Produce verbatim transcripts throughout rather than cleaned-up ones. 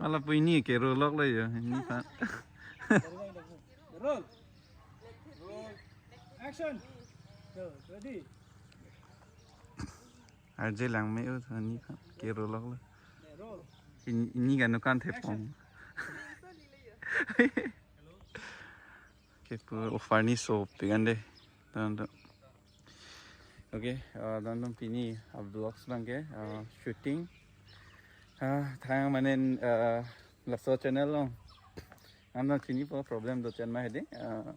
Ala pu ini ke ro lok le yo, ini pa. Roll. Roll. Action. Go, ready. Arje lang me u ini pa ke ro lok le. Roll. Ini, ini kan kan thepong. Ke pu offer ni so pigan de. Tan tan. Okay, uh, dan tum pini a vlogs bang ke uh, shooting. Ah, thang manen uh, laso channel long. Ang nang chini po problem do chen ma hedi. Uh,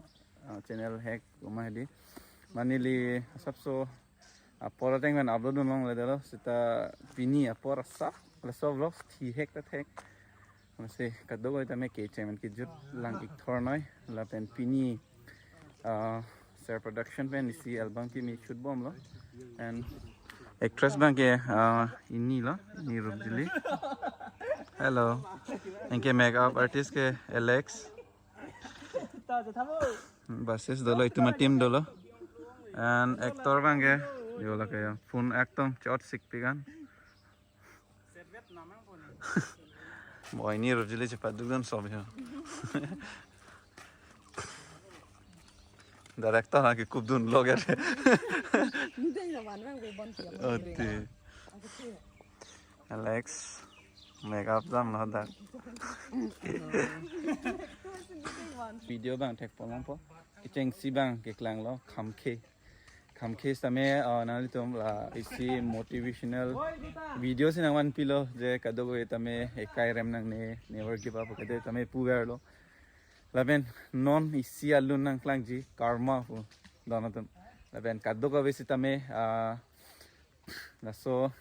uh, channel hack ma hedi. Mane ili asapso apor ateng men upload dun long le dalo seta pini apor asap laso vlogs thi hack ta hack. Masi kadokave tame ke chemen kejut lang ik thor noi lapen pini uh, Ser Production pen isi album kimi shoot bomlo. And actress bang ke uh, ini lo, ini Rupjili. Hello. Anke makeup artist ke Alex. Basis dolo, itum a team dolo. And actor bang ke, yo lake ya, phone ekdom chot sik pigan. Boy, ini Rupjili cepat dugdun sob ya. Director ha ke kupdun log ya. Ni dei na wan wan go bon tiang. Oh, ti. Alex, makeup dam lo dak. Video bang thek polong po. Kechengsi bang keklang lo, khamkhe. Khamkhe sitame uh, nanglitum la isi motivational video si nangvan pilo je kadokave tame ekai rem nangne, never give up kede tame puver lo. Lapen non isi alun nangklangji karma pu don atum. Lapen kadokave sitame uh, laso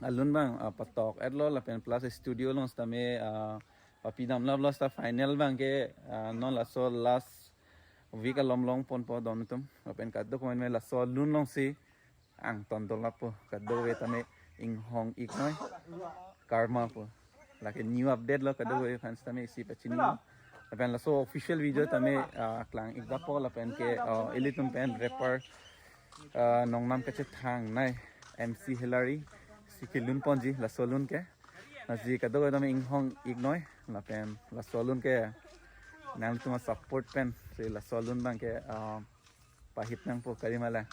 alun bang uh, patok etlo lapen plus studio long sitame uh, papi damlap lo sita final bang ke uh, non laso last week alom long ponpo don atum. Lapen kadokave laso alun long si ang ton dolap po kadokave tame inghong ik noi karma po. Lake new update lo kadokave fans tame isi pachini. Lapen laso official video tame uh, klang ik dapo lapen ke uh, ilitum pen rapper uh, nongnam kachethang nai M C Hillary si kelun ponji laso alun ke. Lasi kadokave tame inghong ik noi lapen laso alun ke nangtum a support pen si laso alun bang ke uh, pahit nangpo kali mala.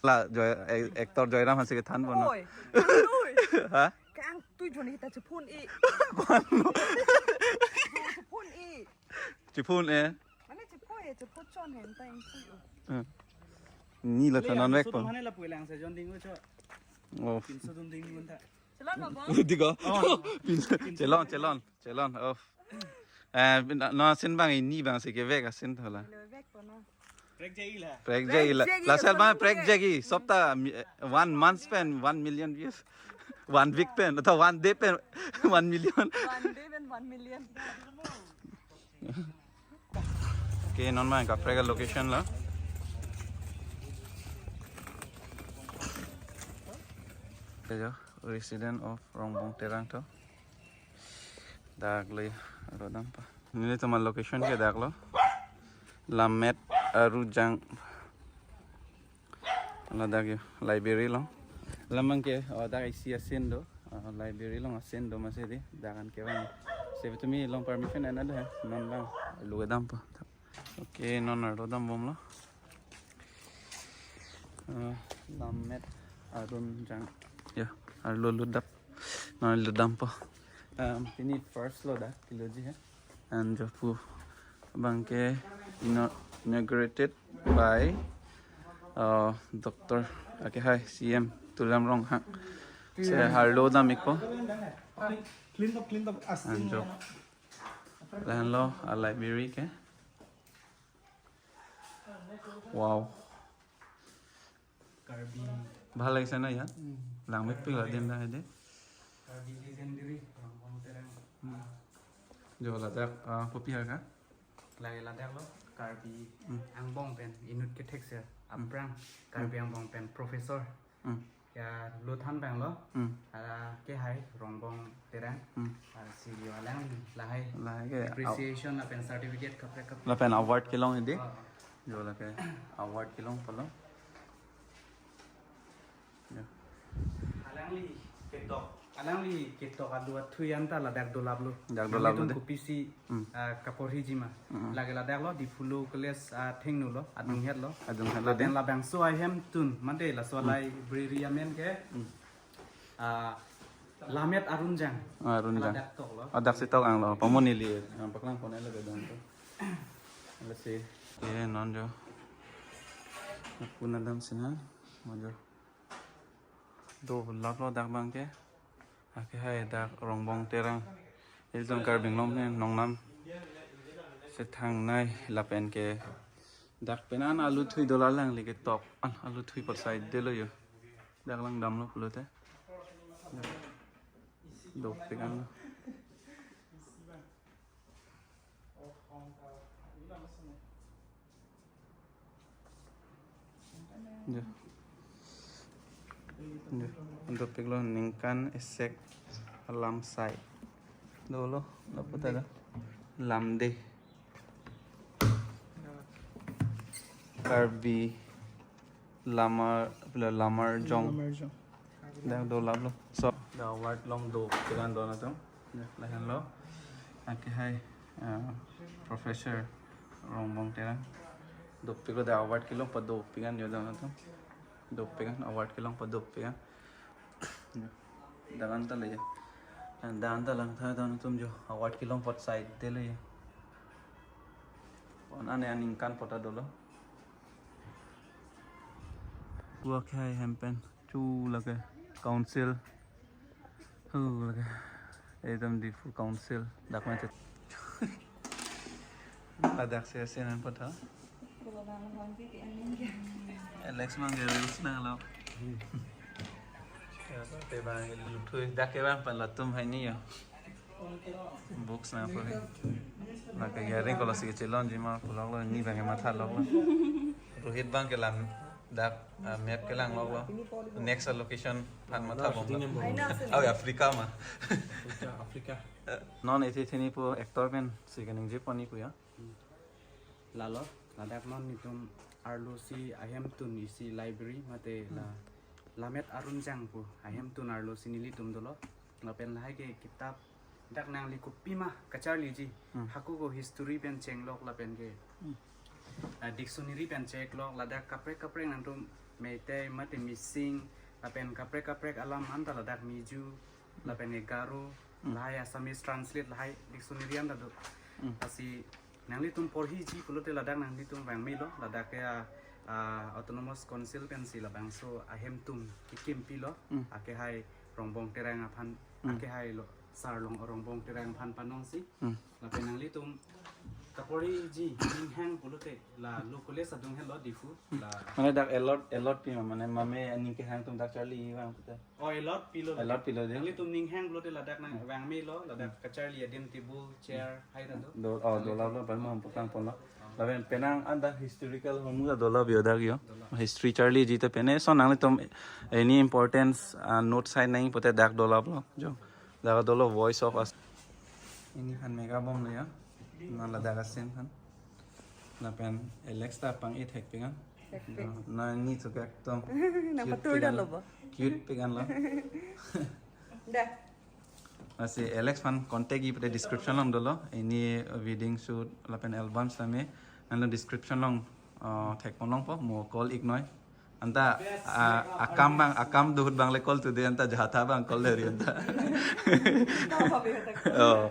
La Joy, eh, actor Joyram hansi kethan po no. Oi. Oi. Ha? Kang tu joni ta chepun i. Chepun i. Chepun eh. Mane chepun eh, chepun chon hen ta ing tu. Hmm. Ni la thanon vek po. Mane la pulang sa jon ding cho. Oh. Pinso dun ding ta. Chelon lo bo. Digo. Oh. Pinso. Chelon, chelon, chelon. Oh. Eh, no asin bang ini bang si kevek asin thola. Lo vek po no. Prek jai la. Prek jai la. Prek jai la. Lasel bang prek jai. Sopta mi- eh, one month pen one million views. One week pen atau one day pen one million. One day pen one million. Okay, non ma kaprek location la. Kajo resident of Rongbong Terang to. Dak le aro dampa. Nelitum a location ke dak lo. Lammet Arujang. Ladak yo library long. Lamang ke oh, dak isi asin do. Oh, library long asin do masih di. Dak an ke bang. Sebetul mi long permission and ada non bang. Lu dampa. Okay, non arlo dam bomlo. Uh, Lammet Arujang. Ya, arlo ludap. Non ludam po. Um, ini first lo dak kiloji ya. And jopu bang ke ino- inaugurated by uh, Doctor Ake hai C M Tuliram Ronghang. Se arlo dam ik po. Clean up, clean up. And jop. Lahenlo a library ke. Wow. Karbi. ভাল লাগিছে ন ইয়াত? Langmepik la din dak hedi. Karbi legendary Rongbong Terang. Jo ladak uh, kopi harga? Lagi ladak lo Karbi Angbong pen inut kethek se aphrang Karbi Angbong pen professor. Hmm. Ya luthan bang lo. Hmm. Ala ke hai Rongbong Terang. Hmm. Ala si yo alang lahai. Lahai ke appreciation lapen certificate kaprek kaprek. Lapen award kelong hedi. Oh. Jo lake award kelong polo. Ya. Alangli ketok, alangli ketok adu athui anta ladak dolaplo. Dak dolaplo de. Kopisi, hmm, ah, kaporhiji ma. Hmm. Lake ladak lo, Diphu Law College, ah, thengno lo, adunghet lo. Adunghet lo de. Lapen labangso ahemtun, mate laso, hmm, library amen ke, hmm, ah, Lammet Arunjang. Arunjang. Ladak tok lo. Ladak si tok ang lo, pamon neli, ang paklang pon elo ke dong to. Let's see. Ye non jo. Puna dam sinan, mo jo. Dolaplo dak abang ke. Ake hai dak Rongbong Terang. Ilitum Karbi Anglong pen nongnam. Sethangnei lapen ke. Dak pen an alu thui dola alangli ketok. An alu thui pot side de lo jo. Dak lang damlo pulote. Dopik an. Jo. Jo. Dopiklo ningkan esek alam sai. Dolo, lapu ta do. Lamde. Karbi Lamar, pila Lamar Jong. Lamar Jong. Dak dolaplo. So, the award along dopik an do nangtum. Ya, lahenlo. Ake hai, ah, Professor Rongbong Terang. Dopiklo, the award kelong padopik an jo do nangtum. Dopik an, award kelong padopik an. Ya. Dak an ta le ya. Dak an ta langtha do nangtum jo. Award kelong pot side de le ya. Pon ane aningkan pot ta dolo. Pu ake hai hem pen. Chu lake council. Hu lake. Ekdom Diphu council. Dak ma chet. Ladak si asin an pot ha. Alex mang ke reels nanglo. Ya, te bang luthui dak ke bang pen latum hai ni jo. Books nangpor he. Lake yaring kolo si kechelonji ma puloklo, ni bang matha loklo. Rohit bang ke lam dak, ah, map kelang loklo. Next location aphan matha bom. Shooting bom. Oh, Africa ma. Africa, Africa. Non isi thini pu actor pen si kaningje pon ni pu ya. Lalo, ladak non nelitum arlosi ahemtun isi library mate la, hmm, Lammet Arunjang pu ahemtun arlosi nelitum dolo. Lapen lahai ke kitap dak nangli kopima kacharliji. Hmm. Hako ko history pen chenglok lapen ke, hmm, ah, dictionary pen cheklok ladak kaprek kaprek nangtum Meitei mate Mising lapen kaprek kaprek alam anta ladak Miju lapen ke Garo, hmm, lahai Assamese translate lahai dictionary anta do. Hmm. Lasi nanglitum porhiji pulote ladak nanglitum vangmelo, ladak ke, ah, ah, Autonomous Council pensi labangso ahemtun kekim pilo, hmm, ake hai Rongbong Terang aphan, hmm, ake hai lo, Sar Long Rongbong Terang aphan panongsi. Hmm. Lapen nanglitum kaporhiji ninghang pulote la Law College adunghet lo Diphu la. Mane dak allot, allot pi ma, mane mame aning kehang atum dak charli vang puta. Oh, allot pilo. Allot pilo de. Nanglitum ninghang pulote ladak nang, hmm, vangmelo, ladak, hmm, kacharli adim table, chair, hai ta do. Do, oh, dolaplo, pen mo putang ponlo. Oh. Lapen penang anta historical hormu ta dolap jo dak jo. Dolap. History charliji te pen eson nanglitum any importance, ah, note sai nangji pulote dak dolaplo. Jo. Dak dolo Voice of Us. Ini aphan mega bomlo ya. Non ladak asin aphan. Lapen Alex ta pang-i thekpik an. Thekpik. Non ni thuk ekdom. Nang cute pik an lo bo. Cute pik an lo. Dah. Lasi Alex aphan contact ji pulote description along dolo. Ini wedding shoot lapen album same. Nangli description along, ah, thek pon longpo, mo call iknoi. Anta, ah, akam bang, akam dohut bang le call to de anta, jaha tha bang call de ri anta. Oh.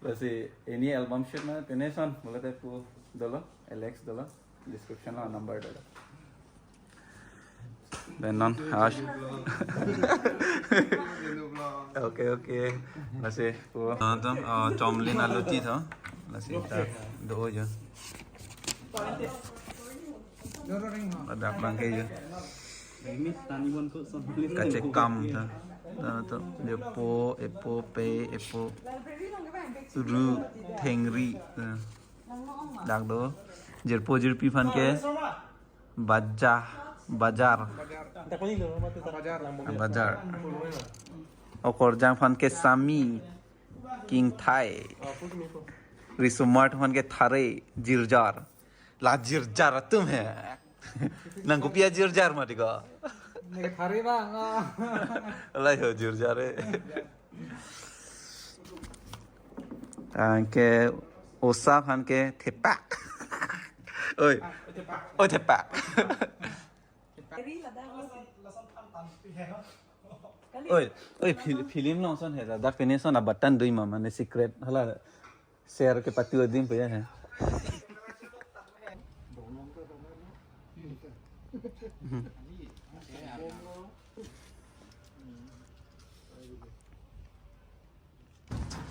Lasi ini album shoot ma pen eson, pulote pu dolo, Alex dolo, description along number dolo. Then non, ash. Okay, okay. Lasi pu. Ah, to, ah, chomlin aluti to. Lasi ta do jo. Ladak bang ke jo. Kachekam ta. Ta to, epo, epo, pe, epo. Ru, thengri. Ta. Dak do. Jirpo jirpi aphan ke. Baja, bajar. Bajar. Bajar. Okorjang aphan ke sami. Kingthai. Risomart aphan ke thare, jirjar. La jirjar atum he. Nang kopi ajirjar ma tiko. Neke thari bang, ah. Alai ho jur jare. Anke usap han ke thepak. Oi. Oi, thepak. Oi, oi, fil-, film along son he, ladak pine son abatan dui ma, mane secret hala share kepatu adim pe ya he.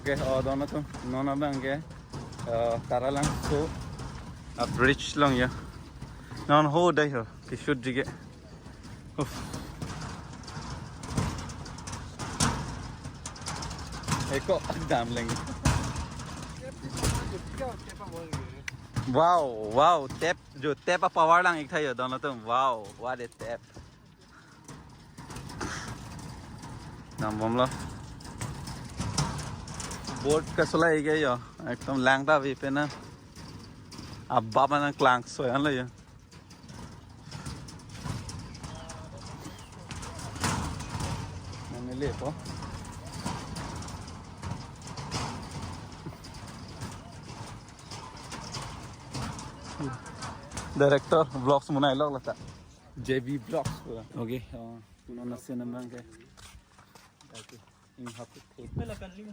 Okay, oh, don atum, non abang ke, eh, Taralangso a bridge along ya. Non ho dai ho, kisut jige. Uff. Eko dam leng. Wow, wow, tap, jo tap a power lang ik tha yo, don atum. Wow, what a tap. Dambomlo. Boat kasolai ke yo. Ekdom lang ta vi pena. Abab anang klang so an lo yo. Nang nele po. Director vlogs munai lok lata. J B Vlogs pura. Okay, uh, puno nasi nambang ke. Okay, ing hapit thik. Pela pen lim.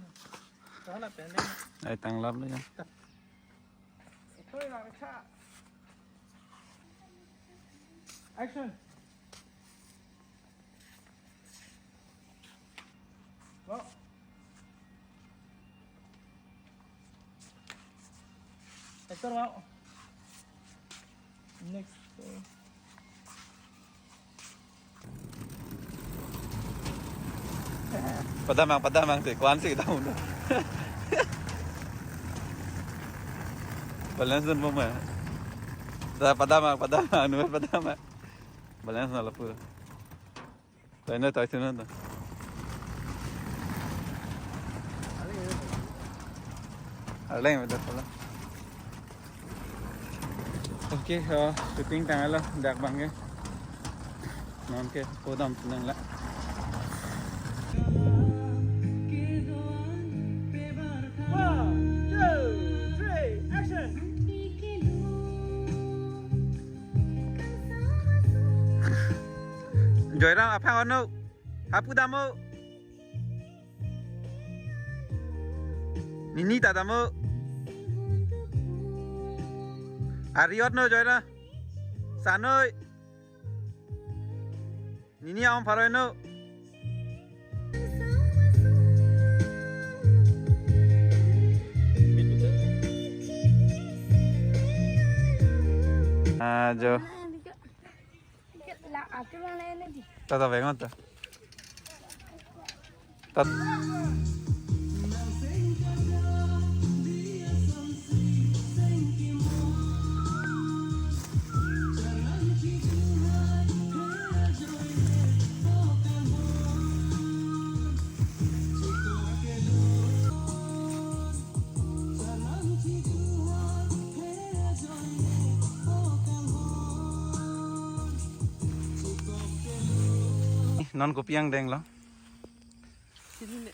Kahala pen lim. Ai tanglap lo ya. Ito yung acha. Action. Go. Actor, wow. Next. Padamang, padamang si, kuan si kita udah. Balance dun mama. Dah padamang, padamang, anu padamang. Balance na lapu. Tayo na, tayo na. Arleng, betul pala. Okay, uh, shooting tanglo, dak bang ke. Non ke, podam tenang la. One, two, three, action. Joyram aphang ono. Hapu damo. Nini ta damo. Ariot no joy na. Sanoi. Nini aom pharoi no. Ah, jo. Tata bengon ta. Tat. Non kopi angdeng lo? Sini ne.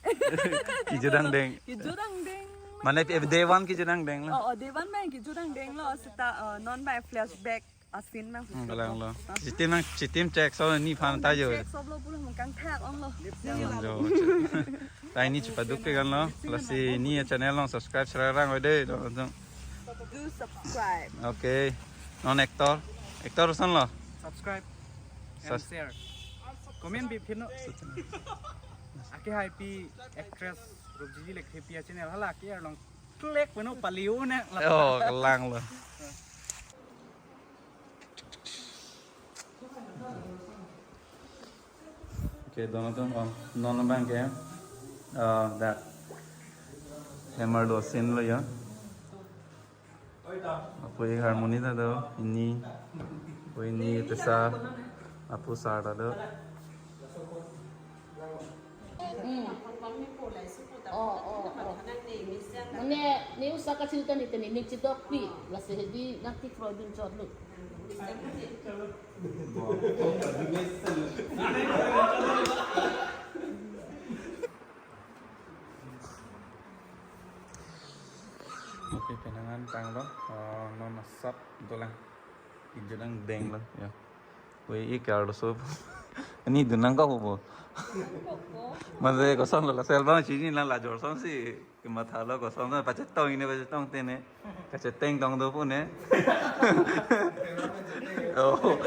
Kejut angdeng. Kejut angdeng. Mane day one kejut angdeng lo. Oh, oh, day one bang kejut angdeng lo. Seta, eh, non bang flashback. Asin bang. Hmm, kalang lo. Hah? Chitim nang, chitim check so ni phan ta jo. Check so lo pulo mungkang thak ong lo. Kalang jo. Ta ini chepaduk ke kan lo. Lasi ini ya channel along subscribe serang oi de, dong, dong. Do subscribe. Okay. Non actor. Actor son lo. Subscribe and Sus- share. Comment bi phino. Sus- Ake hai pi actress Rupjiji Lekthepi a channel hala ke along click peno paliu ne. Oh, kalang lo. Okay, don atum, um, non bang ke, uh, dak hammer do scene lo ya. Apo e harmony ta do, ini, apo ini tesa, apo sar ta do. Hmm. Oh, oh, oh. Mane, ne usa kachil tani tani, ne chidokpi, lasi hedi nangti Freud dun chot lo. Oke, penangan tanglo, eh, non asap dolang. Injo nangdenglo, ya. Wei, ik arloso. Ani dun nangkok po. Mate kosonlo la sel bang chini lang la jor sonsi. Kemathalo koson pachetong ini pachetong tene. Kacheteng tong do pune. Oh.